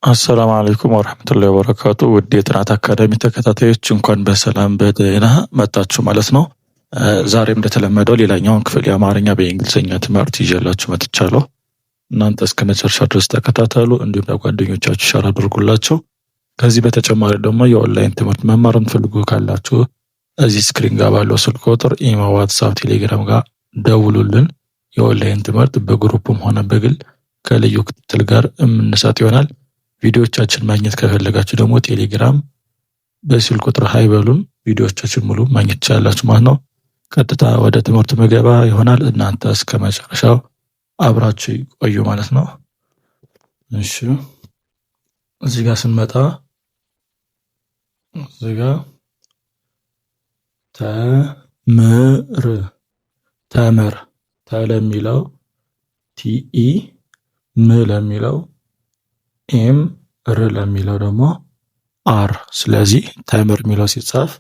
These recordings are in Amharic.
አሰላሙ አለይኩም ወረህመቱላሂ ወበረካቱ። ውድ የጥናት አካዳሚ ተከታታዮች እንኳን በሰላም በደህና መጣችሁ ማለት ነው። ዛሬም እንደተለመደው ሌላኛውን ክፍል የአማርኛ በእንግሊዝኛ ትምህርት ይዤላችሁ መጥቻለሁ። እናንተ እስከ መጨረሻ ድረስ ተከታተሉ፣ እንዲሁም ለጓደኞቻችሁ share አድርጉላቸው። ከዚህ በተጨማሪ ደግሞ የኦንላይን ትምህርት መማር የምትፈልጉ ካላችሁ እዚህ screen ጋር ባለው ስልክ ቁጥር ኢሞ፣ ዋትሳፕ፣ ቴሌግራም ጋር ደውሉልን። የኦንላይን ትምህርት በ group ም ሆነ በግል ከልዩ ክትትል ጋር የምንሰጥ ይሆናል። ቪዲዮዎቻችን ማግኘት ከፈለጋችሁ ደግሞ ቴሌግራም በስልክ ቁጥር hi በሉን፣ ቪዲዮዎቻችን ሙሉ ማግኘት ትችላላችሁ ማለት ነው። ቀጥታ ወደ ትምህርቱ መገባ ይሆናል። እናንተ እስከ መጨረሻው አብራችሁ ቆዩ ማለት ነው። እሺ፣ እዚህ ጋር ስንመጣ እዚህ ጋር ተምር፣ ተምር፣ ተ ለሚለው TE፣ ም ለሚለው M፣ ር ለሚለው ደግሞ R። ስለዚህ ተምር የሚለው ሲጻፍ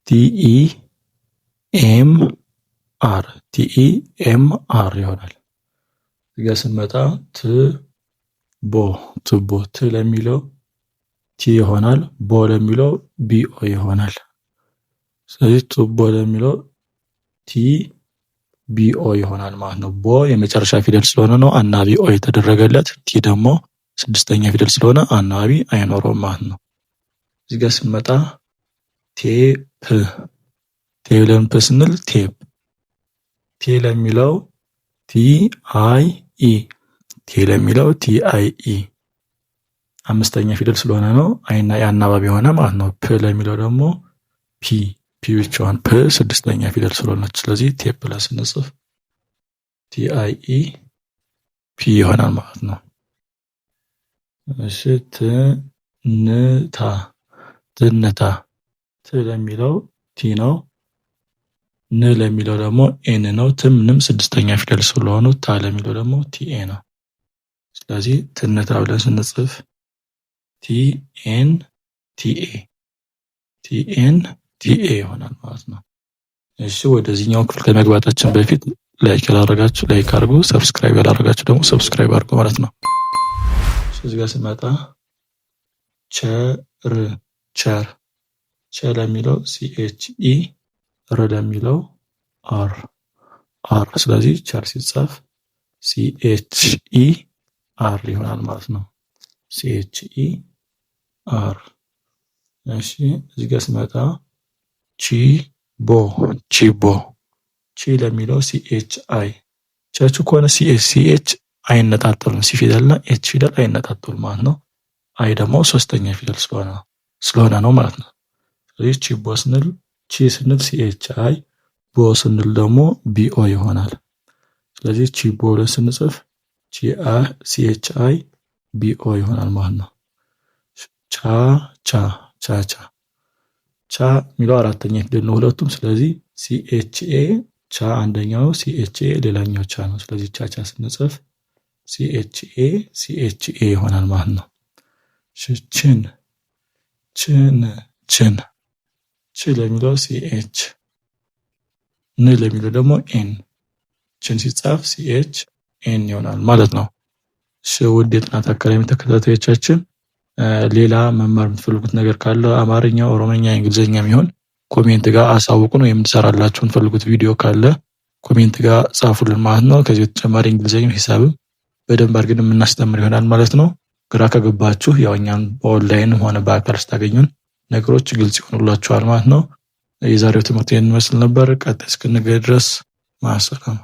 TEMR፣ TEMR ይሆናል። እዚጋ ስንመጣ ትቦ፣ ትቦ፣ ት ለሚለው T ይሆናል። ቦ ለሚለው BO ይሆናል። ስለዚህ ቱቦ ለሚለው TBO ይሆናል ማለት ነው። ቦ የመጨረሻ ፊደል ስለሆነ ነው አናባቢ O የተደረገለት። T ደግሞ ስድስተኛ ፊደል ስለሆነ አናባቢ አይኖረውም ማለት ነው። እዚህ ጋር ስንመጣ ቴፕ፣ ቴ ብለን ፕ ስንል ቴፕ፣ ቴ ለሚለው TIE፣ ቴ ለሚለው TIE አምስተኛ ፊደል ስለሆነ ነው I ና E አናባቢ የሆነ ማለት ነው። ፕ ለሚለው ደግሞ P፣ P ብቻዋን ፕ ስድስተኛ ፊደል ስለሆነች፣ ስለዚህ ቴፕ ብለን ስንጽፍ TIEP ይሆናል ማለት ነው። እሺ፣ ትንታ፣ ትንታ፣ ት ለሚለው T ነው። ን ለሚለው ደግሞ N ነው። ትም ንም ስድስተኛ ፊደል ስለሆኑ ታ ለሚለው ደግሞ TA ነው። ስለዚህ ትንታ ብለን ስንጽፍ TNTA፣ TNTA ይሆናል ማለት ነው። እሺ፣ ወደዚህኛው ክፍል ከመግባታችን በፊት like ያላረጋችሁ like አድርጉ፣ subscribe ያላረጋችሁ ደግሞ subscribe አድርጉ ማለት ነው። እዚህ ጋር ስንመጣ ቸር፣ ቸር፣ ቸ ለሚለው CHE፣ ር ለሚለው R፣ R። ስለዚህ ቸር ሲጻፍ CHER ይሆናል ማለት ነው። CHER። እሺ፣ እዚህ ጋር ስመጣ ቺቦ፣ ቺቦ፣ ቺ ለሚለው CHI ቸቹ ከሆነ CH CH አይነጣጠሉም። C ፊደል እና H ፊደል አይነጣጠሉም ማለት ነው። I ደግሞ ሶስተኛ ፊደል ስለሆነ ነው ማለት ነው። ስለዚህ ቺቦ ስንል ቺ ስንል CHI፣ ቦ ስንል ደግሞ BO ይሆናል። ስለዚህ ቺቦ ብለን ስንጽፍ CHIBO ይሆናል ማለት ነው። ቻ ቻ፣ ቻ ቻ፣ ቻ የሚለው አራተኛ ፊደል ነው ሁለቱም። ስለዚህ CHA ቻ አንደኛው ነው፣ CHA ሌላኛው ቻ ነው። ስለዚህ ቻ ቻ ስንጽፍ CHA CHA ይሆናል ማለት ነው። ችን፣ ችን፣ ችን፣ ች ለሚለው CH፣ ን ለሚለው ደግሞ N፣ ችን ሲጻፍ CHN ይሆናል ማለት ነው። እሺ፣ ውድ የጥናት አካዳሚ ተከታታዮቻችን፣ ሌላ መማር የምትፈልጉት ነገር ካለ አማርኛ፣ ኦሮምኛ፣ እንግሊዝኛ የሚሆን comment ጋር አሳውቁን፣ ወይም እንድሰራላችሁ የምትፈልጉት ቪዲዮ ካለ comment ጋር ጻፉልን ማለት ነው። ከዚህ በተጨማሪ እንግሊዝኛም ሂሳብም በደንብ አድርገን የምናስተምር ይሆናል ማለት ነው። ግራ ከገባችሁ ያው እኛን በኦንላይን ሆነ በአካል ስታገኙን ነገሮች ግልጽ ይሆኑላችኋል ማለት ነው። የዛሬው ትምህርት ይህን ይመስል ነበር። ቀጣይ እስክንገናኝ ድረስ ማሰላማ።